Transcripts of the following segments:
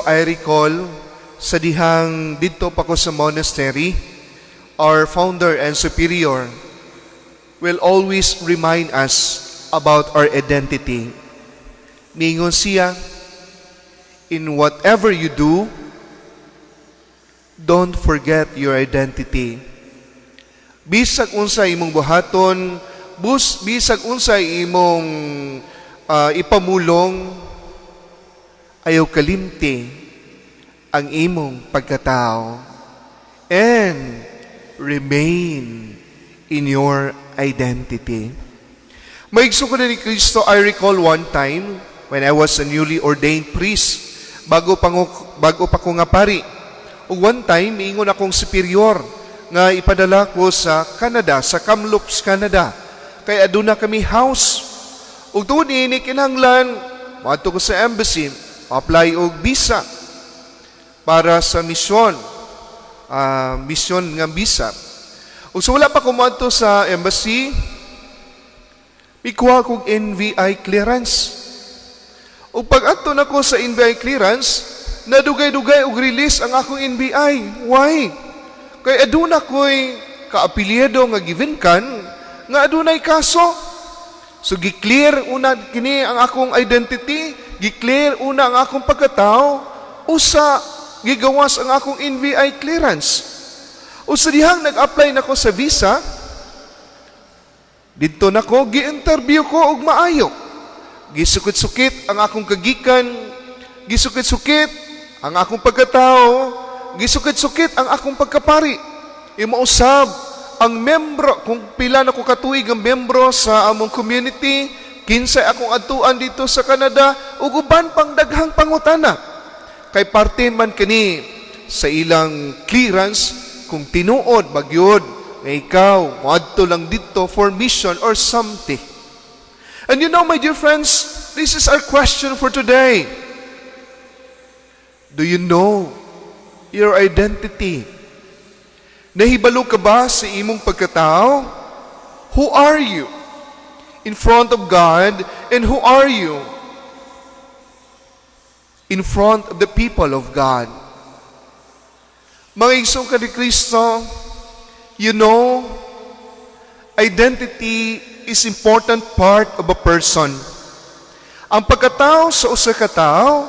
I recall sa dihang didto pa ko sa monastery, our founder and superior will always remind us about our identity. Ningon siya, "In whatever you do, don't forget your identity." Bisag unsa imong buhaton, bisag unsa imong ipamulong, ayaw kalimti ang imong pagkatao and remain in your identity. Mga igsoon ni Kristo, I recall one time when I was a newly ordained priest, bago pa ko nga pari. Ug one time, miingon akong superior nga ipadala ko sa Canada, sa Kamloops, Canada. Kay aduna kami house. Ug tuod ni kinahanglan moadto ko sa embassy, apply og visa para sa misyon, misyon nga visa. Ug so wala pa ko moadto sa embassy, mikuha kog NBI clearance. Ug pag adto nako sa NBI clearance, nadugay-dugay og release ang akong NBI. Why? Kay aduna ko'y kaapelyido nga given kan nga adunay kaso. So gi-clear una kini ang akong identity, gi-clear una ang akong pagkatao, usa gigawas ang akong NBI clearance. O sa dihang nag-apply nako sa visa, didto nako gi-interview ko og maayo. Gisukit-sukit ang akong kagikan, gisukit-sukit ang akong pagkatao, gisukit-sukit ang akong pagkapari. Imausab ang membro, kung pila na ko katuig ang membro sa among community, kinsay akong adtuan didto sa Canada, ug uban pang daghang pangutana. Kay parte man kini sa ilang clearance kung tinuod ba gyud nga ikaw moadto lang didto for mission or something. And you know, my dear friends, this is our question for today. Do you know your identity? Nahibalo ka ba sa imong pagkatao? Who are you in front of God, and who are you in front of the people of God? Mga igsoon ni Kristo, identity is important part of a person. Ang pagkatao sa usa ka tawo,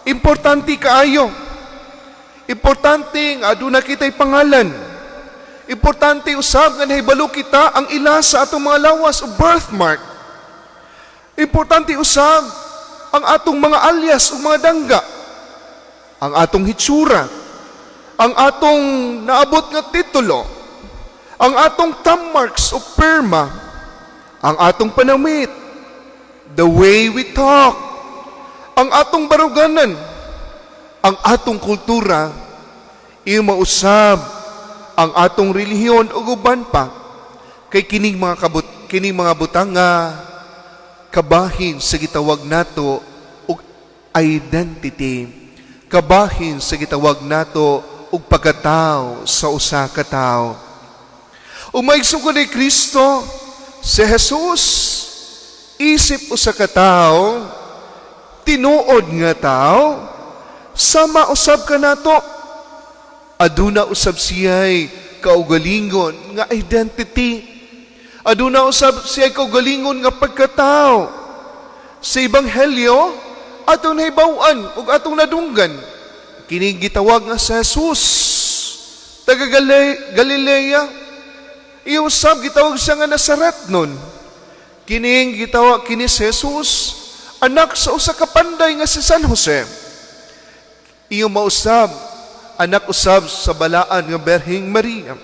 importante kaayo. Importante nga aduna kita'y pangalan. Importante usab nga nahibalo kita ang ila sa atong mga lawas o birthmark. Importante usab ang atong mga alias o mga dangga. Ang atong hitsura, ang atong naabot nga titulo, ang atong thumb marks o perma, ang atong panamit, the way we talk, ang atong baruganan, ang atong kultura, mausab ang atong relihiyon ug uban pa, kay kining mga butanga kabahin sa gitawag nato og identity, kabahin sa gitawag nato og pagkatao sa usa ka tawo. Ug mga igsoon ni Kristo, si Jesus isip usa ka tawo, tinuod nga tao, sama usab kanato. Aduna usab siya'y kaugalingon nga identity. Aduna usab siya'y kaugalingon nga pagkatao. Sa Ebanghelyo, atong nahibaw-an ug atong nadunggan kining gitawag nga si Jesus, taga Galilea. Iusab gitawag siya nga Nazaret nun. Kining gitawag kini si Jesus, anak sa usa ka panday nga si San Jose. Iyo mausab, anak usab sa balaan nga Birheng Maria.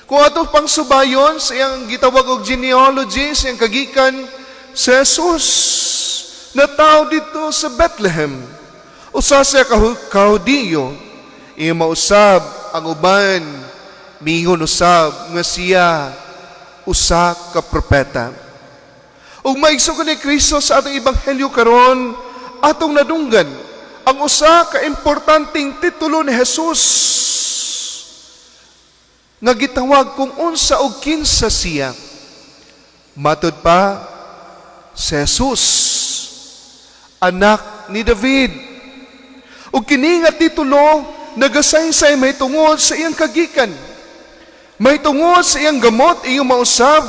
Kung ato pang subayon sa iyang gitawag og genealogy, sa iyang kagikan, si Jesus natawo didto sa Bethlehem. Usa siya ka Hudiyo. Iyo mausab, ang uban miingon usab nga siya usa ka propeta. Ug mga igsoon ni Kristo, sa atong ebanghelyo karon, atong nadunggan ang usa ka importanteng titulo ni Jesus nga gitawag kung unsa og kinsa siya. Matud pa, si Jesus, anak ni David. Ug kini nga titulo nagasaysay mahitungod sa iyang kagikan. Mahitungod sa iyang gamot, iyang mausab,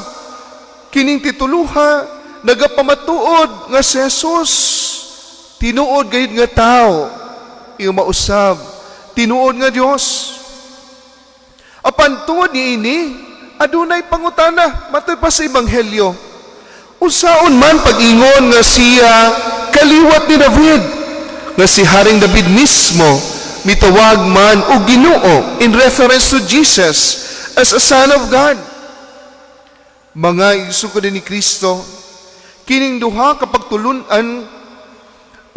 kining tituluha nagapamatuod nga si Jesus tinuod gayud nga tao, iyang mausab, tinuod nga Dios. Apan tungod niini, adunay pangutana matod pa sa Ebanghelyo. Unsaon man pag-ingon nga siya kaliwat ni David, nga si Haring David mismo mitawag man og Ginoo in reference to Jesus as a Son of God? Mga igsoon ni Kristo, kining duha ka pagtulunan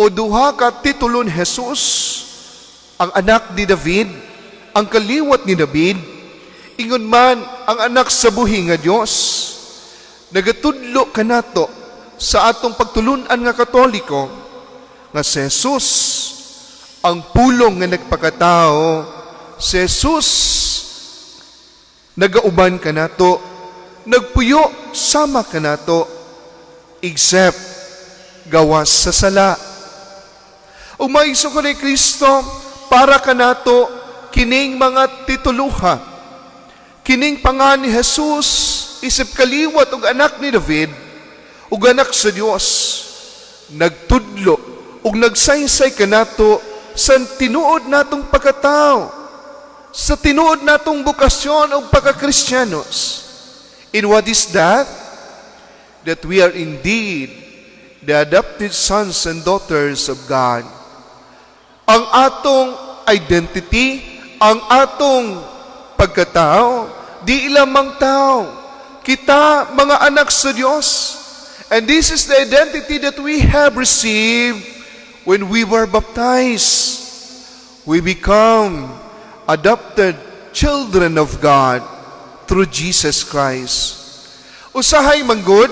o duha ka titulo ni Jesus, ang anak ni David, ang kaliwat ni David, ingon man ang anak sa buhi nga Dios, nagatudlo kanato sa atong pagtulunan nga Katoliko nga si Jesus ang Pulong nga nagpakatao, si Jesus nagauban kanato, nagpuyo sama kanato, except gawas sa sala. Ug mga igsoon ni Kristo, para kanato kining mga tituluha, kining pangan ni Jesus isip kaliwat ug anak ni David ug anak sa Dios, nagtudlo ug nagsaysay kanato sa tinuod natong pagkatao, sa tinuod natong bokasyon ug pagkakristiyanos. In what is that? That we are indeed the adopted sons and daughters of God. Ang atong identity, ang atong pagkatao, di lamang tao. Kita mga anak sa Diyos. And this is the identity that we have received when we were baptized. We become adopted children of God through Jesus Christ. Usahay manggod,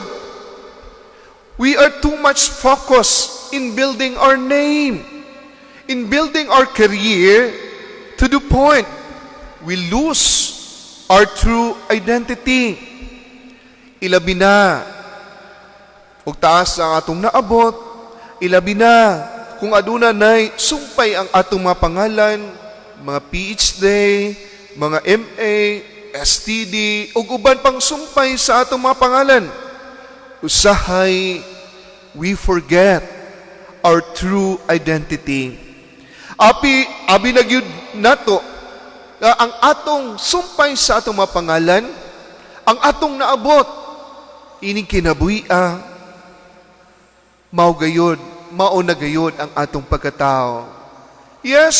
we are too much focused in building our name, in building our career, to the point we lose our true identity. Ilabi na ug taas ang atong naabot, ilabi na kung aduna nay sumpay ang atong mga pangalan, mga PhD, mga MA, STD, ug uban pang sumpay sa atong mga pangalan. Usahay, we forget our true identity. Abi na gyud nato nga ang atong sumpay sa atong mga pangalan, ang atong naabot, ining kinabuhia, mao gayod, mao na gayod ang atong pagkatao. Yes,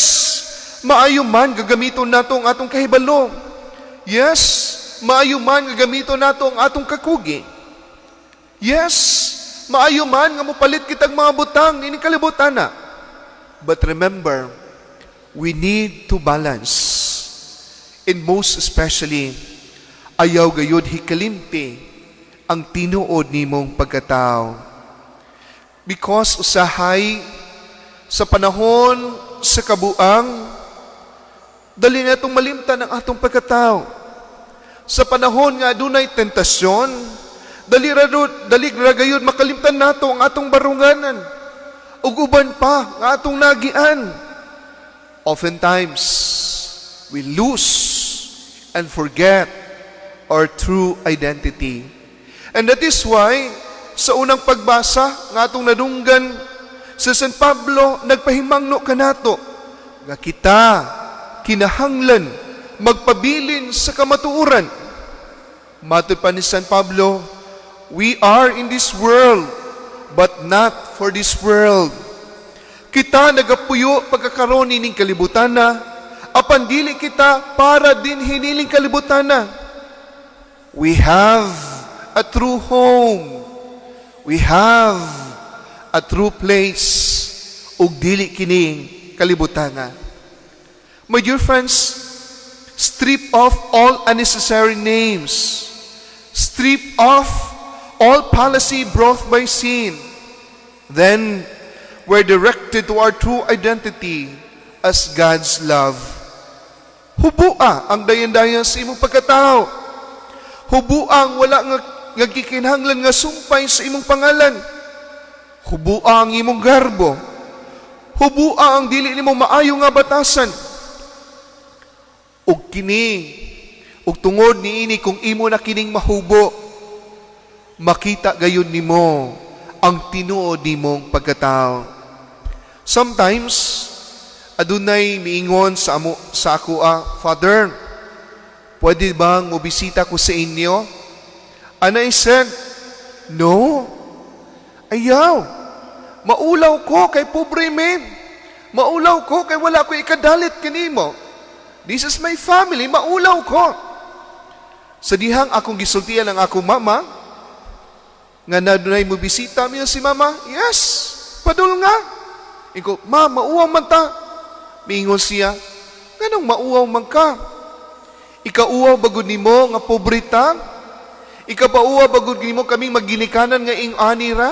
maayo man gagamiton nato ang atong kahibalo. Yes, maayo man gagamiton nato ang atong kakugi. Yes, maayo man nga mopalit kitag mga butang ining kalibutan na. But remember, we need to balance. And most especially, ayaw gayod hikalimti ang tinuod nimong pagkatao. Because usahay sa panahon sa kabuang, dali na itong malimtan ang atong pagkatao. Sa panahon nga adunay tentasyon, dali ra gayud makalimtan nato ang atong barunganan ug uban pa nga atong nagian. Oftentimes, we lose and forget our true identity. And that is why, sa unang pagbasa nga atong nadunggan, sa San Pablo nagpahimangno kanato nga kita kinahanglan magpabilin sa kamatuoran. Matod pa ni San Pablo, we are in this world, but not for this world. Kita nagapuyo pagkakaroon nining kalibutan na, apan dili kita para dinhi nining kalibutan na. We have a true home. We have a true place ug dili kining kalibutana. My dear friends, strip off all unnecessary names. Strip off all fallacy brought by sin. Then we're directed to our true identity as God's love. Hubua ang dayan-dayan sa imong pagkatao. Hubua ang wala nga gikinahanglan nga sumpay sa imong pangalan. Hubua ang imong garbo. Hubua ang dili nimo maayo nga batasan. Ug kini, ug tungod niini, kung imo na kining mahubo, makita gayon nimo ang tinuod nimong pagkatao. Sometimes, adunay miingon sa amo sa ako, "Ah, Father, pwede bang mobisita ko sa inyo?" And I said, "No, ayaw. Maulaw ko kay pobre mi. Maulaw ko kay wala ko ikadalit kanimo. This is my family, maulaw ko." Sa dihang akong gisultian ang akong mama, nga nadunay mo bisita, miingon si mama, "Yes, padul nga." Ingon ko, "Ma, mauwaw man ta." Miingon siya, "Nganong mauwaw man ka? Ikauwaw ba gud nimo nga pobre ta? Ikapauwaw ba gud nimo kaming magginikanan nga ing-ani ra?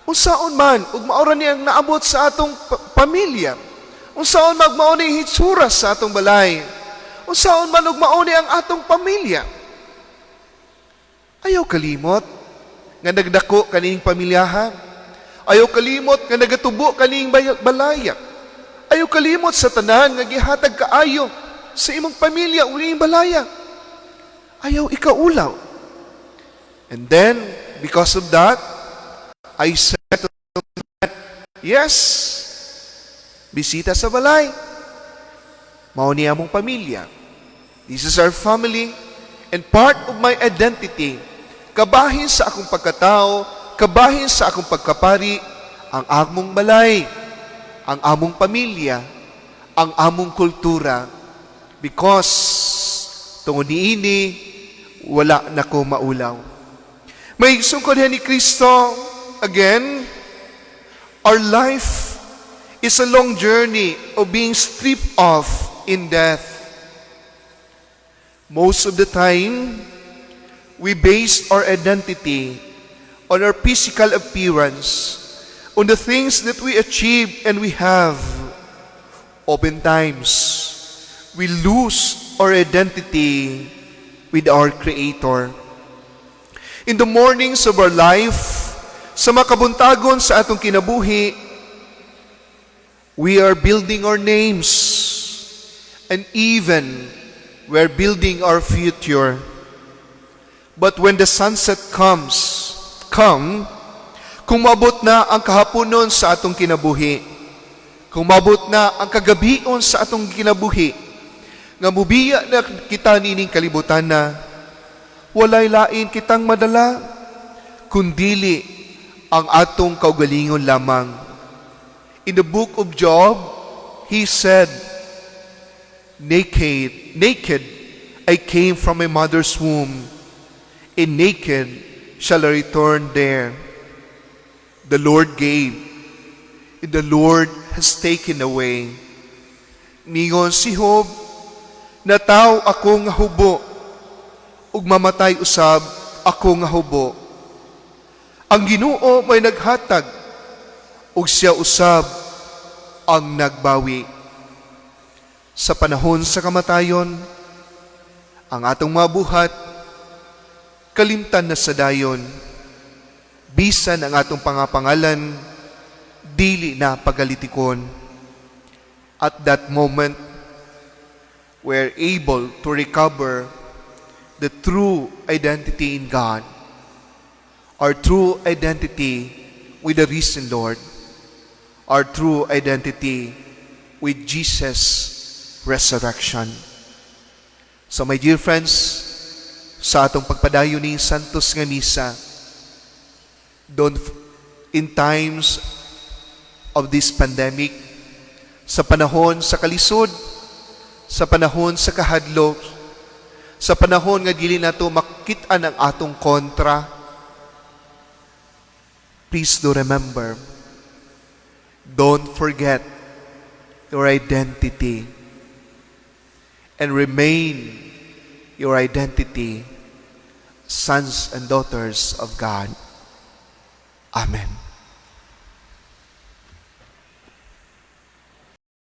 Unsaon man, ug maura ni ang naabot sa atong pamilya? Unsaon man mao ni hitsura sa atong balay? Unsaon man ug mao ni ang atong pamilya?" Ayaw kalimot nga nagdako kaning pamilyahan. Ayaw kalimot nga nagatubo kaning balaya. Ayaw kalimot sa tanan nga gihatag kaayo sa imong pamilya o imong balaya. Ayaw ikaulaw. And then, because of that, I said to them, "Yes, bisita sa balay. Mao ni among pamilya. This is our family and part of my identity. Kabahin sa akong pagkatao, kabahin sa akong pagkapari, ang among balay, ang among pamilya, ang among kultura. Because tungod niini, wala na ko maulaw." Mga igsoon ko ni Kristo, again, our life is a long journey of being stripped off in death. Most of the time, we base our identity on our physical appearance, on the things that we achieve and we have. Oftentimes, we lose our identity with our Creator. In the mornings of our life, sa makabuntagon sa atong kinabuhi, we are building our names and even we're building our future. But when the sunset come, kung maabot na ang kahaponon sa atong kinabuhi, kung maabot na ang kagabion sa atong kinabuhi, nga mubiya na kita nining kalibutan na, walay lain kitang madala, kundili ang atong kaugalingon lamang. In the book of Job, he said, "Naked, naked I came from my mother's womb, and naked shall I return there. The Lord gave, and the Lord has taken away." Ningon si Job, "Nataw ako nga hubo, ug mamatay usab ako nga hubo. Ang Ginoo may naghatag, ug siya usab ang nagbawi." Sa panahon sa kamatayon, ang atong mga buhat, kalimtan na sa dayon. Bisan ang atong pangapangalan, dili na pagalitikon. At that moment, we're able to recover the true identity in God, our true identity with the risen Lord, our true identity with Jesus' resurrection. So, my dear friends, sa atong pagpadayon ning Santos nga Misa, don't, in times of this pandemic, sa panahon sa kalisod, sa panahon sa kahadlok, sa panahon nga dili nato makit-an ang atong kontra, please do remember, don't forget your identity and remain your identity, sons and daughters of God. Amen.